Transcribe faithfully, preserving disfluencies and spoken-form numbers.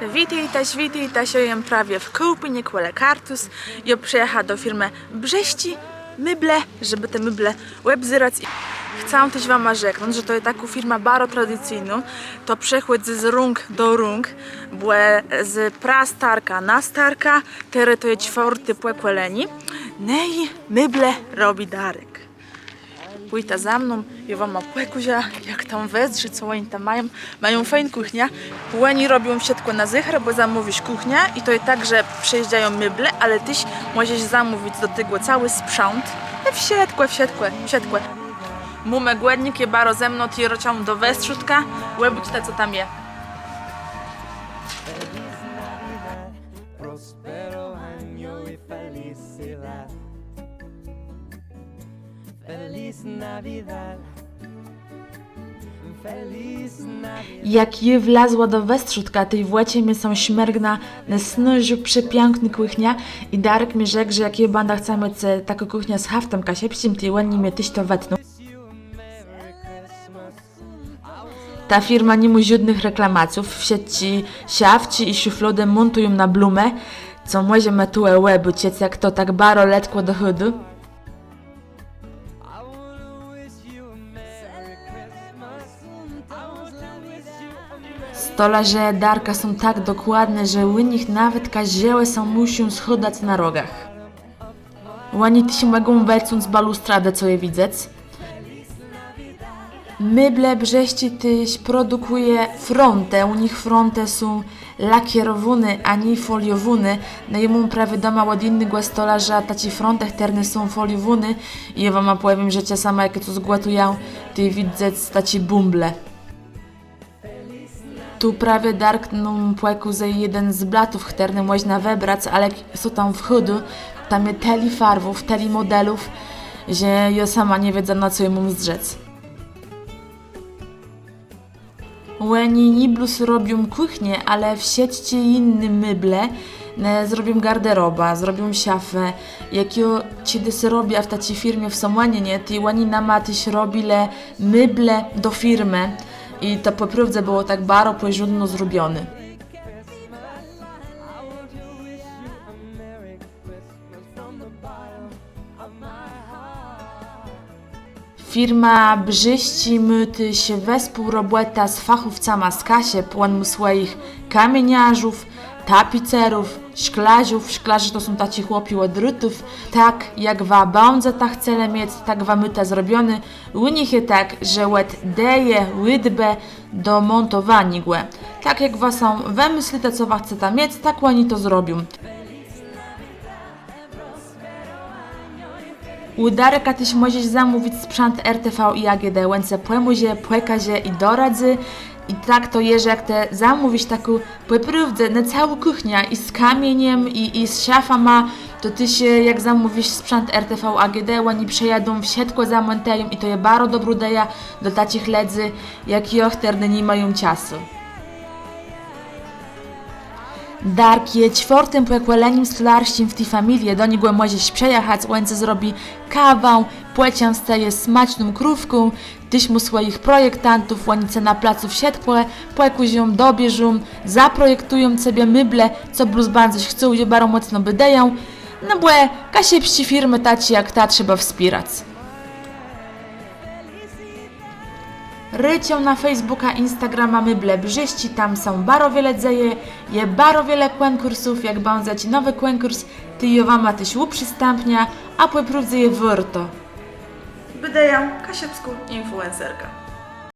Witôjtaż, witôjtaż, jô jem prawie w Kôłpinie kòle Kartuz. Jô przëjacha do firmë Brzesczi Meble, żebë te meble òbzerac. Chcã téż wama rzeknąc, że to je takô firma baro tradicyjnô. To przechòdzy z rąk do rąk, bò z prastarka na starka, terô to je czwiôrté pòkòlenié. No i meble robi Darek. Pòjta za mną, jô wama pòkôżã, jak tam wëzdrzi, co òni tam mają. Mają fejn kùchniã. Òni robią wszëtkò na zëcher, bò zamówisz kùchniã i to je tak, że przëjéżdżają meble, ale téż mòżesz zamówic do tegò całi sprzãt. No wszëtkò, wszëtkò, wszëtkò. Mómë gòdnik, je baro zëmno, tej rôczã do westrzódka, òbôczta, co tam je. Jak jô wlazła do westrzódka, tej w òczë mie sã smërgnã, no, snôżô, przepiãknô kùchnia. I Darek mie rzekł, że jak jô bãdã chca miec, e, taką kùchniã z haftã kaszëbsczim, tej òni mie téż to wetną. Ta firma ni mô żódnëch reklamacjów, wszëtczé szafczi i szuflôdë mòntëją na blómë, co mòżemë tu, e, òbôczëc, jak to tak baro letkò dochôdô. Stolarze Darka są tak dokładny, że ù nich nawetka żëłë sã mùszą schôdac na rogach. Òni téż mògą wëcąc balustradã, co je widzec. Meble Brzesczi téż produkùje frontë. Ù nich frontë są lakierowóné, a nié fòliowóné. No i móm prawie doma òd jinégò stolarza taczé frontë, chtërne są fòliowóné. I jô wama pòwiém, że czasama jak jô cos gòtëjã, to je widzec taczé bąble. Tu prawie Dark nóm pòkôzôł jeden z blatów, chtërne mòżna wëbrac, ale jak sã tam wchôdô, tam je tëli farwów, tëli mòdelów, że jô sama nie wiedzã, na co jô móm zdrzec. Òni nié blós robią kùchnie, ale wszëtczé jinné meble, ne, zrobią garderobã, zrobią szafã. Jak jô czedës robia w taczi firmie w Somòninie, tej òni nama téż robilë meble do firmë. I to pò prôwdze bëło tak baro pòrządno zrobioné. Firma Brzesczi mô téż wespółrobòtã z fachòwcama z Kaszëb. Òn mô swòjich kamieniarzów, tapicerów, szklarzów. Szklarze to są taczi chłopi òd drutów. Tak jak wa bãdzeta chcelë miec, tak wa môta zrobioné. Ù nich je tak, że òd ideje, ùdbë do mòntowaniô gò. Tak jak wa so wëmëslita, co wa chceta miec, tak òni to zrobią. Ù Darka téż mòżesz zamówic sprzãt R T V i A G D, òn cë pòmòże, pòkaże i doradzy. I tak to je, że jak të zamówisz taką pò prôwdze, no, całą kùchniã i z kamieniã, i, i z szafama, to téż, e, jak zamówisz sprzãt R T V A G D, òni przëjadą, wszëtkò zamòntëją i to je baro dobrô ideja dlô taczich lëdzy jak jô, chtërny ni mają czasu. Dark je czwiôrtim pòkòlenim stolarsczim w ti familie, do niegò mòżesz przëjachac, òn cë zrobi kawã, pòczãstëje smaczną krówką, téż mô swòjich projektantów, òni cë na placu wszëtkò pòkôżą, dobierzą, zaprojektëją cebie meble, co blós bãdzesz chcôł, je baro mòcno bédëją, no bò kaszëbsczé firmë taczé jak ta trzeba wspierac. Rôczã na Facebooka, Instagrama Meble Brzesczi, tam sã baro wiele dzeje, je baro wiele kònkùrsów, jak bãdze jaczi nowi kònkùrs, tej jô wama téż ùprzistãpniã, a pò prôwdze je wôrto. Bédëjã, kaszëbskô influencerka.